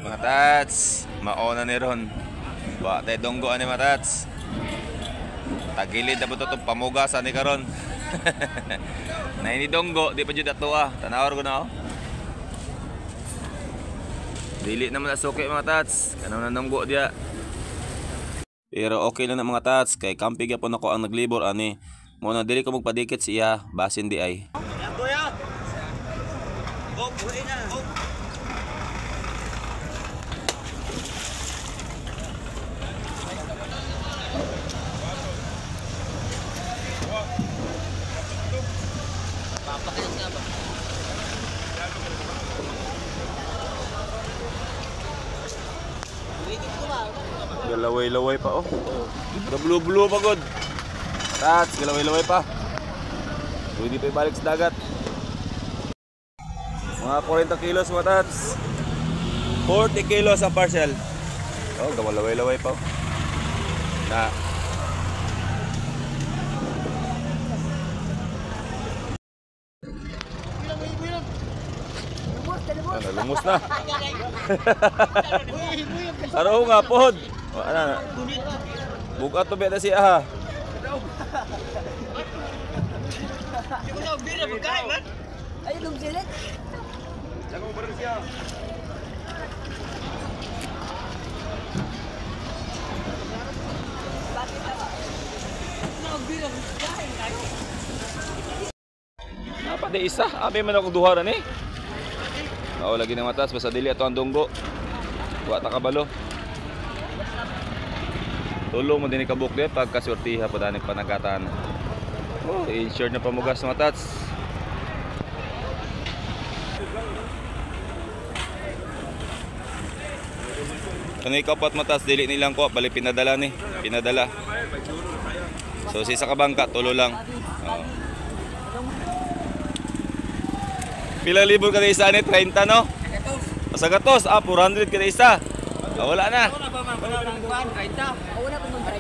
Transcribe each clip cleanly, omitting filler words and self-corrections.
Mga tats, maona ni ron. Wa tay donggo ani mga tats. Tagilid na po itong pamugas ani karon. Na ini donggo, di pa jud ato ah. Tanawar ko na oh. Dili naman asuki mga tats. Kanang nanunggo diya. Pero okay lang na mga tats, kay kampi gyapon ako ang naglibor ani. Mo na dili ko magpadikit sa iya, basin di ay. Galaway-laway pa oh. Gablo-blo pa god. Tats, galaway-laway pa. Pwede pa ibalik sa dagat. Mga 40 kilos mga tats. 40 kilos ang parcel. Oh, gamalaway-laway pa oh. Na. Ano, lumus na. Araw nga pod. Ana na. Buka to beta siya ha. Dapat di isa, abi man akong duha ra ni. Mao lagi nang matas basta dili ato ang dunggo. Wa ta kabalo. Tulo mo din kabuk di pagkaswertiha pa dani panagatan. Oh, insured na pamugas mga tats. Kanay kapat matas dili nilang ko bali pinadala ni, pinadala. So si sa kabangka tulo lang. Oh. Pila libo kada isa ni 30 no? Sa gatos, ah 400 kada isa. Ah, wala na.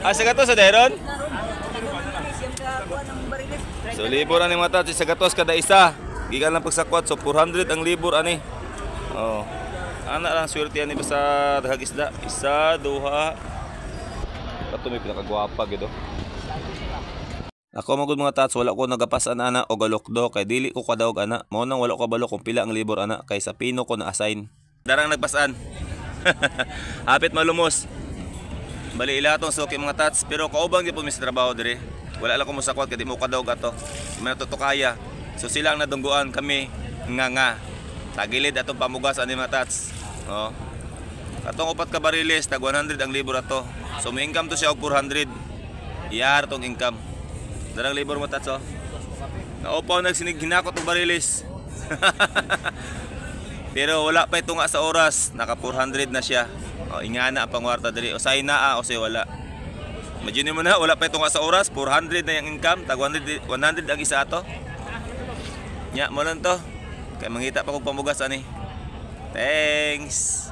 Ah, sa gatos sa deron? So libor ani mga tats, sa gatos kada isa. Gikan lang pagsakwat, so 400 ang libor ani. Oh. Ana lang swerte ani basta daghang isda. Isa, duha. Kato may pinakagwapa gid oh. Ako magud mga tats, wala ko nagapasan ana o galokdo kay dili ko kadawog ana. Mao nang wala ko kabalo kung pila ang libor ana kay sa pino ko na assign. Darang nagpasan. Hapit malumos. Bali ila atong suki mga tats, pero kaubang gyud po mi sa trabaho diri. Wala lang ko mosakwat kay di mo kadawog ato. Di man ato kaya. So sila ang nadunggoan, kami nga nga. Tagilid atong pamugas ani mga tats. Oh. Atong upat ka bariles tag 100 ang libor ato. So may income to siya og 400. Iyar tong income. Darang libor mo tats oh. Naupaw nagsinig hinakot og bariles. Pero wala pa ito nga sa oras, naka 400 na siya. O, ingana ang pangwarta diri. O say naa o say wala. Imagine mo na, wala pa ito nga sa oras, 400 na yung income, tag 100, 100 ang isa ato. Nya mo lang to. Kay mangita pa kog pamugas ani. Thanks.